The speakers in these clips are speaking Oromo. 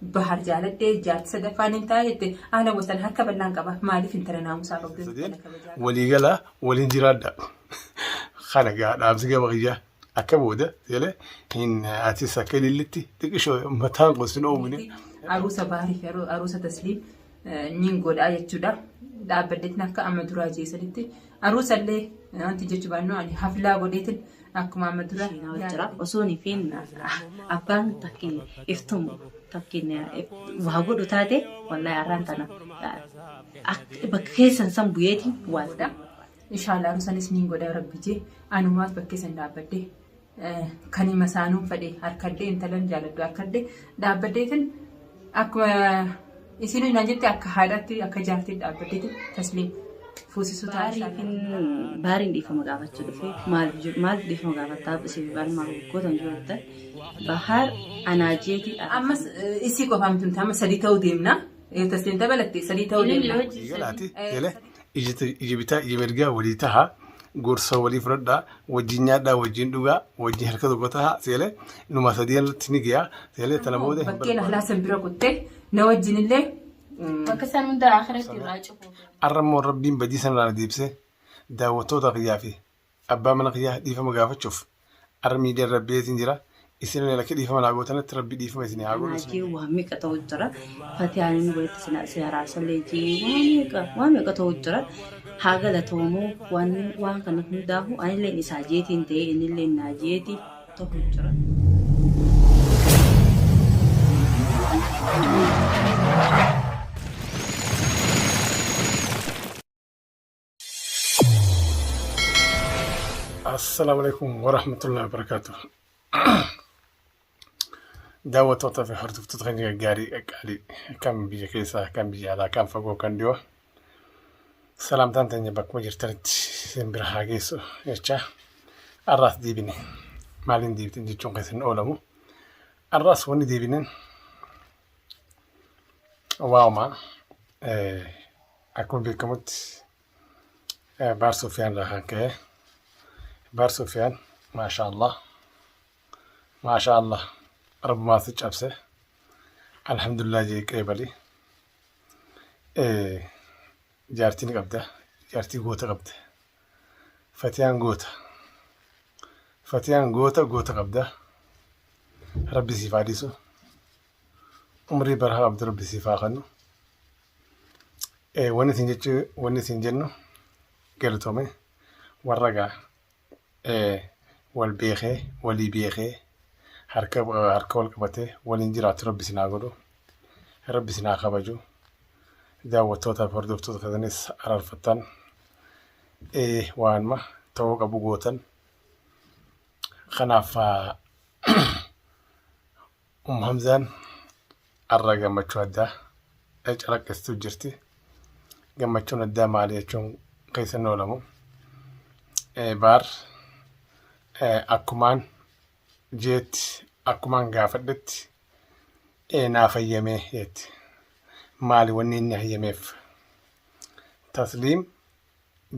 Bahar jaaladhee jaartii sadaffaa nin ta'a jette haala wasan harka bal'aan qaba maaliif intala naamusaa qabdu Sadeen intala kabajaa qabdu. walii galaa waliin jiraadha. Kana gaa dhaamsi gama kiyyaa akka booda jedhe hin atis akka ilillitti xiqqishoo mataan kun sin oomine. Aruusa Baharii fi aruusa Tasliim nin godhaa jechuudha. Dhaabbaddeetiin akka amma duraa jeesanitti aruusa illee wanti jechuu baannu ani haflaa godheetiin akkuma amma dura jira osoo hin fiin abbaan takkiin iftumu takkiin waa godhu taate wallahi arraan tana bakka keessan san bu'eeti waa godha. Inshaallah aruusanis nin godha rabbi jee anumaaf bakkee san dhaabbadde kan hima saanuun fadhe harkadde intalan jaaladhu harkadde dhaabbaddeetiin akkuma isin naan jette akka haadhaatti akka jaartii dhaabbaddeetiin tasliim fuusisuu ta'a inshaallah. Baariin dhiifama gaafachuu dhufe maaliif dhiifama gaafattaa isin baar maal gootan jirtan bahaar anaajeeti. Ammas isii qofaa miti amma sadii ta'uu deemna. Tasliim dabalatte sadii ta'uu deemna. Galaati jedhe ija bitaa ija mirgaa walii taha gorsa walii fudhadhaa wajjin nyaadhaa wajjin dhugaa wajjin harka tokko taha seele numa sadii irratti ni gayaa seele tana booda hin Bakkeen ahlaa san bira kuttee na wajjin illee Bakka isaan hunda akhiratti irraa cufu. Arra immoo rabbiin badii sanarraa na deebisee daawwattoota kiyyaa fi abbaa mana kiyyaa dhiifama gaafachuuf arra miidiyaa irra baheetiin jira. Isinillee lakki dhiifama naa gootanitti rabbi dhiifama isinii haa godhu. Kanaa jee waa meeqa ta'u jira. Fatiyaan inni walitti sin si araarsallee jee waa meeqa waa meeqa ta'u jira. Haa galatoomu waan waan kana hundaafu anillee isaa jeetiin ta'ee innillee naa jeeti ta'u jira. Assalaamu alaikum warahmatullahi wabarakaatuh. Daawwattoota fi hordoftoota keenya gaggaarii qaqqaalii kan biyya keessaa kan biyya alaa kan fagoo kan dhiyoo salaamtaan teenya bakkuma jirtanitti isin bira haa geessu jecha har'aas deebine maaliin deebitan jechuun keessan hin oolamu. Har'aas wanni deebineen waa'uma akkuma beekamutti Baar Sufiyaan irraa kan ka'e. Baar Sufiyaan maasha Allah maasha Allah rabbumaa si cabse alhamdulillah jee qeebali. Jaartii ni qabda jaartii goota qabda fatiyaan goota fatiyaan goota goota qabda rabbi siif haa dhiisu umrii barahaa qabdu rabbi siif haa kennu. Wanni isin jechuu wanni isin jennu galatoome warra gaa wal beekee walii beekee harka harka wal qabatee waliin jiraatu rabbi isin haa godhu rabbi isin haa kabaju daawwattootaa fi hordoftoota keessanis araarfattan waanuma ta'uu qabu gootan kanaaf Ummu Hamzaan har'a gammachuu addaa calaqqisiistu jirti. Gammachuun addaa maali jechuun keessa hin oolamu. Baar akkumaan jeetti akkumaan gaafadhetti naaf hayyamee jetti. Maali wanni inni hayyameef? Tasliim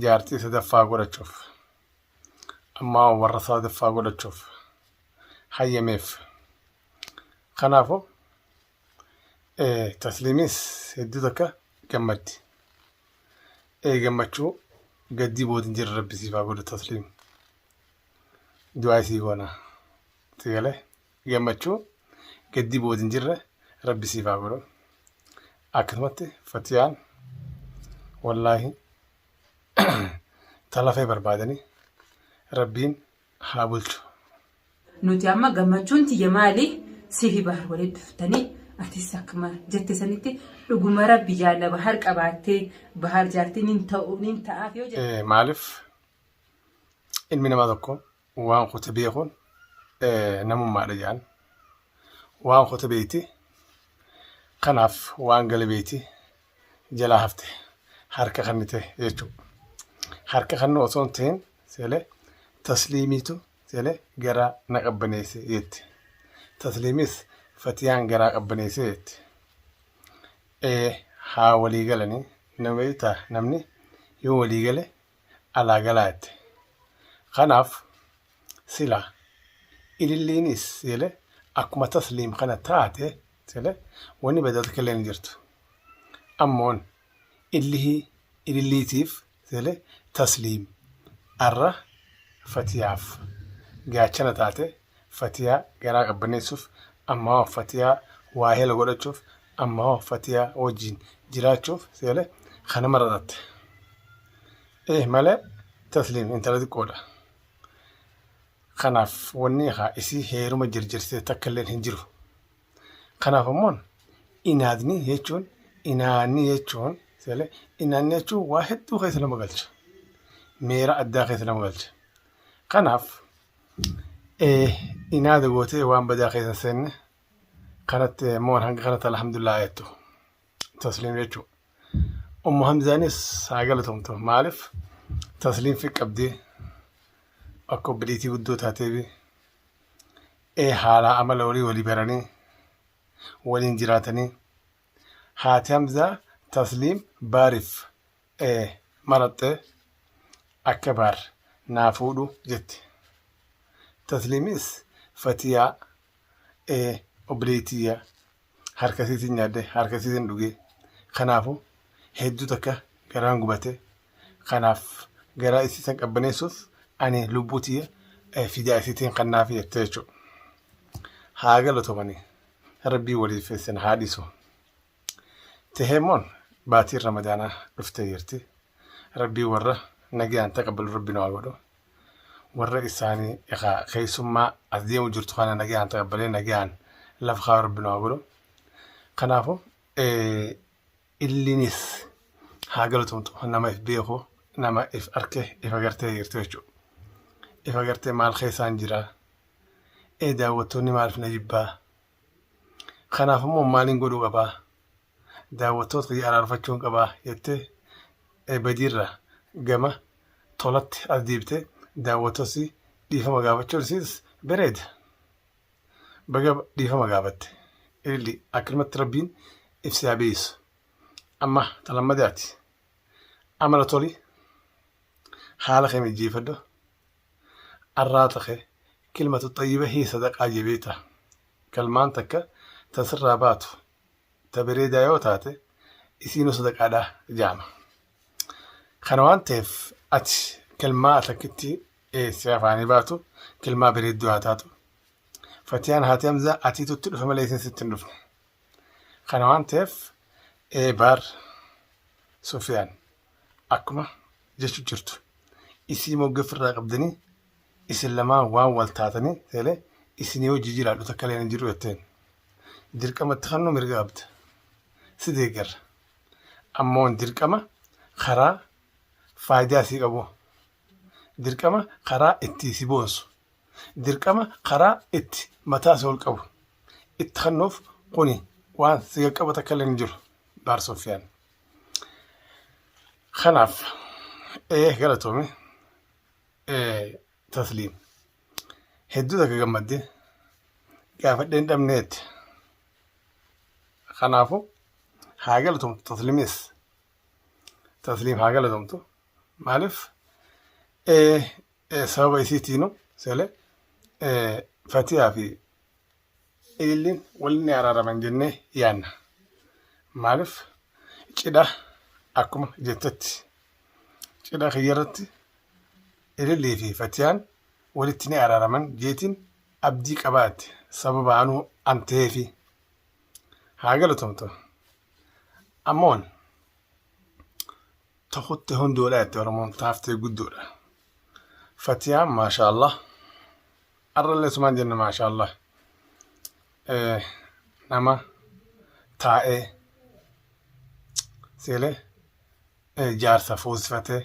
jaartii sadaffaa godhachuuf. Ammaa warra sadaffaa godhachuuf hayyameef. Kanaafuu tasliimis hedduu takka gammaddi. Gammachuu gaddii booda hin jirre rabbi siif haa godhu tasliim. Du'aa isii goona. Si galee gammachuu gaddii booda hin jirre rabbi siif haa godhu. Akkasumatti fatiyaan wallaahi ta lafee barbaadanii rabbiin haa bulchu. Nuti amma gammachuun tiyya maali sifi bahar walitti dhuftanii atis akkuma jette sanitti dhuguma rabbi jaalla bahar qabaattee bahar jaartii nin ta'u nin ta'aaf yoo jette. Maaliif ilmi namaa tokko waan kute beekuun namummaadha jedhan. Waan kute beekti kanaaf waan gale beekti jalaa hafte harka kannite jechuudha. Harka kannuu osoo hin ta'in seelee tasliimiitu seelee garaa na qabbaneesse jetti. Tasliimis fatiyaan garaa qabbaneesse jetti. Ee haa walii galanii nama beektaa namni yoo walii gale alaa galaa jette. Kanaaf sila ililliinis seelee akkuma tasliim kana taate Sile wanni badaa takka illee hin jirtu. Ammoon illihii ililliitiif sile tasliim arra fatiyaaf gaachana taate fatiyaa garaa qabbaneessuuf ammoo fatiyaa waa hela godhachuuf ammoo fatiyaa wajjin jiraachuuf sile kana maratatte. Eh malee tasliim intala xiqqoodha. Kanaaf wanni haa isii heeruma jirjirsee takka illee hin jiru. Kanaaf ammoo inaadni jechuun inaanni jechuun sele inaanni jechuun waa hedduu keessa nama galcha. Meera addaa keessa nama galcha. Kanaaf inaada gootee waan badaa keessa hin seenne kanatti immoo hanga kanatti alhamdulillah jettu tasliim jechuudha. Ummu Hamzaanis haa galatomtu maaliif tasliim fi qabdee akka obboleettii guddoo taateefi haala amala walii walii baranii waliin jiraatanii haati Hamzaa tasliim baariif maraxxee akka baar naa fuudhu jette. Tasliimis fatiyaa obboleettiyya harka isiitiin nyaadhe harka isiitiin dhuge kanaafu hedduu takka garaan gubate kanaaf garaa isii san qabbaneessuuf ani lubbuu tiyya fidaa isiitiin kannaafi jette jechuudha. Haa galatomanii rabbii waliif isin haa dhiisu. Teheemoon baatiin ramadaanaa dhuftee jirti. Rabbii warra nagayaan taqabbalu rabbi nu haa godhu. Warra isaanii egaa keessummaa as deemu jirtu kana nagayaan taqabbalee nagayaan lafa kaa'u rabbi nu haa godhu. Kanaafuu illiinis haa galatomtu nama if beeku nama if arke if agartee jirtu jechuudha. If agartee maal keessaan jira? Daawwattoonni maaliif na jibbaa? Kanaaf immoo maaliin godhuu qabaa? Daawwattoota kiyya araarfachuun qabaa jettee badiirra gama tolatti as deebitee daawwattoota dhiifama gaafachuun isiis bareeda. Baga dhiifama gaafatte. Ililli akkanumatti rabbiin ibsi haa beeyisu. Amma talammadaati. Amala toli haala kee mijjeeffadhu. Arraata kee kilmatu xayyiba hii sadaqaa jebeeta. Kalmaan takka ta sirraa baatu ta bareedaa yoo taate isiinuu sadaqaadha jaama. Kana waan ta'eef ati kilmaa takkitti si afaanii baatu kilmaa bareedduu haa taatu. Fatiyaan haati Hamzaa atiitu itti dhufe malee isin sitti hin dhufne. Kana waan ta'eef baar Sufiyaan akkuma jechu jirtu isii mogga ofirraa qabdanii isin lamaan waan wal taatanii seelee isinii hojii jiraadhu takka illee hin jiru jetteen. Dirqama itti kennu mirga qabda. Si deeggarra. Ammoo dirqama karaa faayidaa sii qabu. Dirqama karaa itti si boonsu. Dirqama karaa itti mataa si ol qabu. Itti kennuuf kuni waan si qaqqabu takka illee hin jiru. Baar Sofiyaan. Kanaaf galatoome tasliim hedduu takka gammadde gaafadhee hin dhabneetti. Kanaafuu haa galatomtu tasliimis tasliim haa galatomtu maaliif sababa isiitiinu sele fatiyaa fi ililliin waliin ni araaraman jennee yaanna. Maaliif cidha akkuma jettetti cidha kiyyarratti ilillii fi fatiyaan walitti ni araaraman jeetiin abdii qabaatte sababa anuu an ta'eefi. Haa galatomtu. Ammoon tokkotti hundoodha jette Oromoon taaftee guddoodha. Fatiyaan maashaallah. Arrallee sumaan jenna maashaallah. Nama taa'ee seelee jaarsa fuusifatee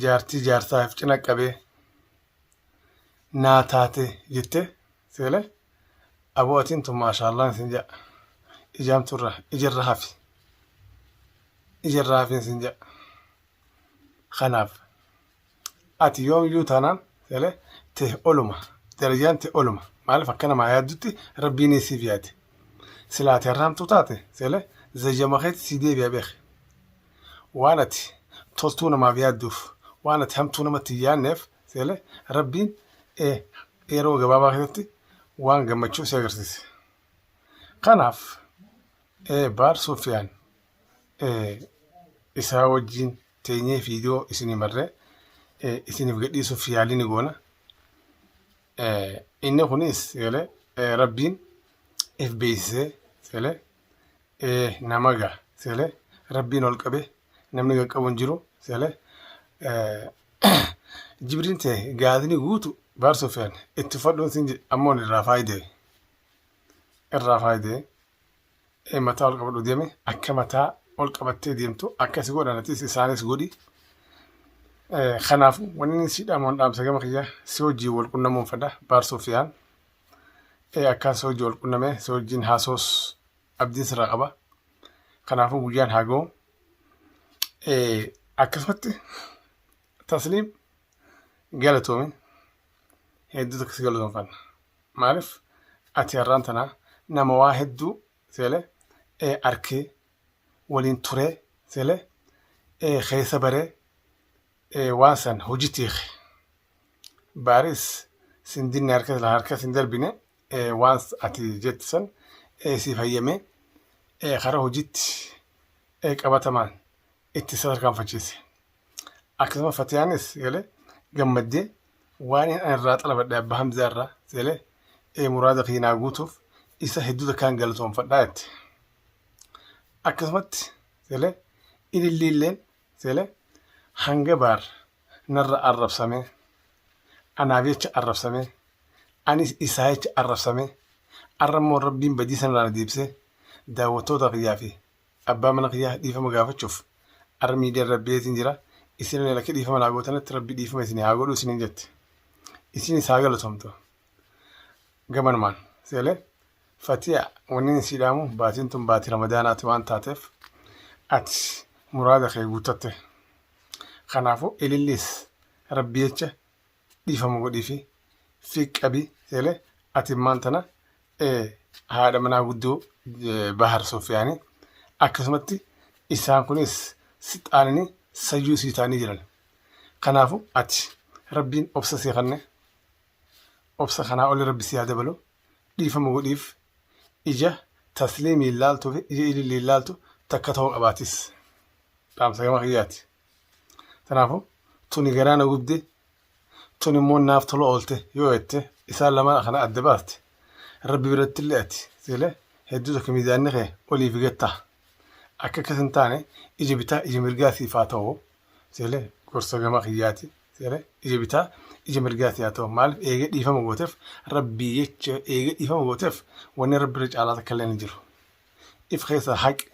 jaartii jaarsaaf cina qabee naa taate jettee seelee aboo atiin tun maashaallah sin jedha. Ijaamturra ijarra hafi. Ijarra hafiin sin jedha. Kanaaf ati yoomiyyuu taanaan seelee te oluma darajaan te oluma maaliif akka namaa yaaddutti rabbiin siif yaade. Silaa ati har'a taate seelee zajama keetti sii deebi'a beeki. Waan ati toltuu namaaf yaadduuf waan ati hamtuu namatti hin yaadneef seelee rabbiin yeroo gabaabaa keessatti waan gammachuu si agarsiise. Kanaaf Baar Sufiyaan isaa wajjin teenyee viidiyoo isinii marree isiniif gadhiisuuf yaalii ni goona. Inni kunis galee Rabbiin if beeksisee galee nama gaa galee Rabbiin ol qabee namni qaqqabu hin jiru galee jibriin ta'e gaadni guutu Baar Sufiyaan itti uffadhuun siin jedhe ammoo irraa faayidee irraa faayidee mataa ol qabadhu deeme akka mataa ol qabattee deemtu akkasi godhan atis isaanis godhi. Kanaafuu wanni inni si dhaamu dhaamsa gama kiyya si wajjin wal qunnamuun fedha Baar Sufiyaan. Akkaan si wajjin wal qunname si wajjin haasoos abdiin sirraa qaba. Kanaafuu guyyaan haa ga'u. Akkasumatti Tasliim galatoomi hedduu tokko si galatoomfanna. Maaliif ati har'aan tanaa nama waa hedduu seele arkee waliin turee seele keessa baree waan san hojiitti hiike. Baaris sin dinne harka harka sin darbine waan ati jette san siif hayyamee karaa hojiitti qabatamaan itti isa tarkaanfachiise. Akkasuma Fatiyaanis galee gammaddee waan ani irraa xalabadhe Abbaa Hamzaa irraa galee muraada kiyya naa guutuuf isa hedduu takkaan galatoomfadhaa jette. Akkasumatti galee ililliilleen galee hanga baar narra arrabsamee anaaf jecha arrabsamee anis isaa jecha arrabsamee arra immoo Rabbiin badii sanarraa na deebisee daawwattoota kiyyaa fi Abbaa mana kiyyaa dhiifama gaafachuuf arra miidiyaa irra beetiin jira. Isinillee lakki dhiifama naa gootanitti Rabbi dhiifama isinii haa godhu isiniin jette. Isinis haa galatomtu. Gamanumaan seelee Fatiya wanni inni sii dhaamu baatiin tun baatii Ramadaanaati waan taateef ati muraada kee guuttatte. Kanaafuu ililliis Rabbi jecha dhiifama godhiifi fi qabi seele ati ammaan tana haadha manaa guddoo Bahar Sofiyaani akkasumatti isaan kunis si xaananii sayyuu sii ta'anii jiran. Kanaafu ati Rabbiin obsa sii kanne obsa kanaa oli Rabbi sii haa dabalu dhiifama godhiif ija tasliimiin laaltuu fi ija ililliin laaltu takka ta'uu qabaatis. Dhaamsa gama kiyyaati. Kanaafuu tuni garaa na gubde tuni immoo naaf tola oolte yoo jette isaan lamaan kana adda baaste Rabbi biratti illee ati seele hedduu takka miizaanni kee olii fi gad ta'a. Akka akkas hin taane ija bitaa ija mirgaa siif haa ta'u seele gorsa gama kiyyaati seele ija bitaa ija mirgaa siif haa ta'u maaliif eega dhiifama gooteef Rabbii jecha eega dhiifama gooteef wanni Rabbi irra caalaa takka illee hin jiru. If keessaa haqi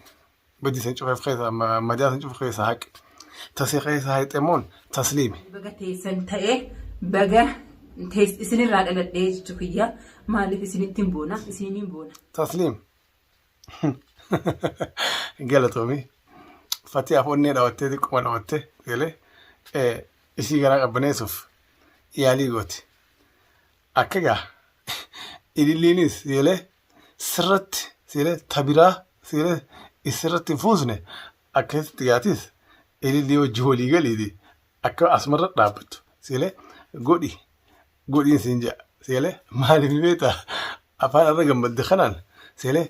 Badii san cufa keessa madaa san cufa keessa haqi. Tasii keessa hayxemoon tasliimi. Baga teessan ta'e baga isinirraa dhaladhee jechuu kiyya maaliif isinitti hin boona isiniin hin boona. Tasliim. Galatoomi. Fatiyaaf onnee dhawattee xiqquma dhawattee galee isii garaa qabbaneessuuf yaalii goote. Akka gaa ililliinis galee sirratti silee tabiraa silee isirratti hin fuusne akkasitti gaatis ilillii wajji walii galiiti akka asumarra dhaabbattu silee godhi godhiin siin jedha silee maaliif beektaa afaan irra gammadde kanaan silee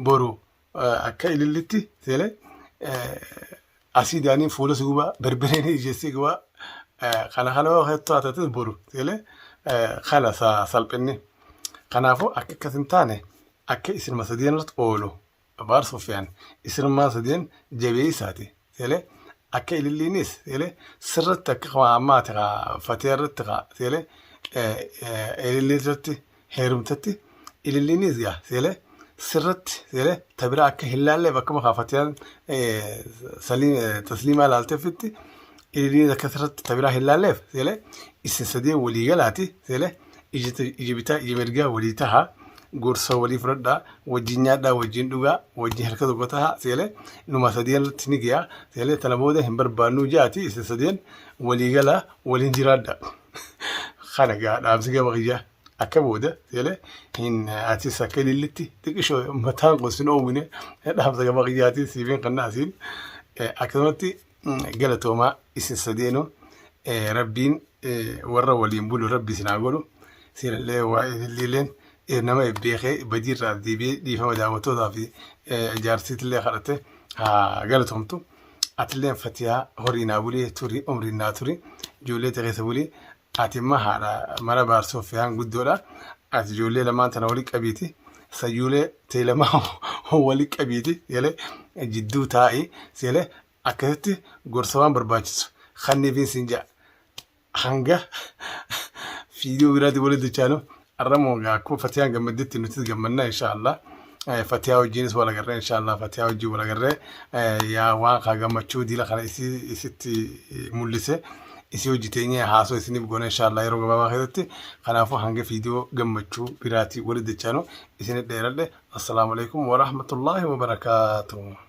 boru akka ilillitti silee asii daaniin fuula si gubaa berbereen ija si gubaa kana kana yoo taate boru silee kana salphinni. Kanaafuu akka akkas hin taane akka isinuma sadeen irratti oolu Abaar Sufiyaan isinummaa sadeen jabeessaati. Seelee akka ililliinis seelee sirratti akka waa ammaati kaa fatee irratti kaa seelee ilillii irratti heerumtetti ililliinis gaa seelee sirratti seelee tabiraa akka hin laalleef akkuma kaa fatiyaan tasliimaa laalteefitti ililliinis akka sirratti tabiraa hin laalleef seelee isin sadeen walii galaati seelee Ija bitaa ija mirgaa walii taha gorsa walii fudhadhaa wajjin nyaadhaa wajjin dhugaa wajjin harka tokko taha seelee numa sadeen irratti ni gayaa seelee tana booda hin barbaannuu jaati isin sadeen walii galaa waliin jiraadha. Kana gaa dhaamsi gama kiyyaa akka booda seelee hin atis akka ilillitti xiqqishoo mataan kun sin oowwine dhaamsa gama kiyyaatiin siifin kanna asiin akkasumatti galatoomaa isin sadeenuu rabbiin warra waliin bulu rabbi isin haa godhu isinillee waa ililliileen Nama beekee badii irraa deebi'ee dhiifama daawwattootaa fi jaarsiitillee kadhate haa galatoomtu. Atilleen Fatiyaa horii naa bulii turi umriin naa turi ijoollee tee keessa bulii ati imma haadha mana baarsoo fiyaan guddoodha. Ati ijoollee lamaan tana wali qabiiti sayyuulee tee lamaan wali qabiiti galee jidduu taa'i seelee akkasitti gorsa waan barbaachisu kanniifiin siin ja'a. Hanga fiidiyoo biraatti walitti dachaanu arramoo gaa akkuma Fatiyaan gammaddetti nutis gammanna inshaallah. Fatiyaa wajjinis wal agarree inshaallah Fatiyaa wajjin wal agarree yaa waan kaa gammachuu diila kana isii isitti mul'ise isii hojii teenyee haasoo isiniif goona inshaallah yeroo gabaabaa keessatti. Kanaafuu hanga fiidiyoo gammachuu biraatti walitti dachaanu isinit dheeradhe. Assalaamu alaikum warahmatullaahi wabarakaatuh.